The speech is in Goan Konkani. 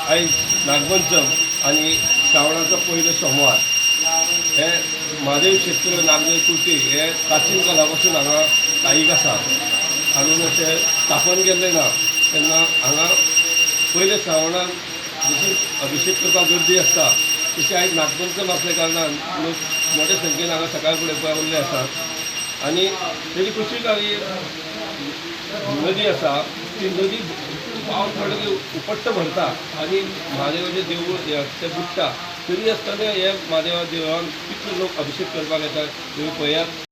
आयज नागपंचम आनी श्रावणाचो पयलो सोमवार. हे म्हादेव क्षेत्र नागदेव कुर्टी हे प्राचीन काळा पासून हांगा स्थायीक आसा. अजून अशें स्थापन केल्लें ना. तेन्ना हांगा पयल्या श्रावणान जशी अभिशेक करपाक गर्दी आसता तशी आयज नागपंचम आसल्या कारणान लोक मोठ्या संख्येन हांगा सकाळ फुडें पावल्ले आसात. आनी तेजी कुशीक नदी आसा, ती नदी पावस पडलो की उपट्ट भरता आनी म्हादेवाचें देवूळ तें बुडटा. तरी आसतना हे म्हादेवा देवळान कितले लोक अभिशेक करपाक येतात तुमी पळयात.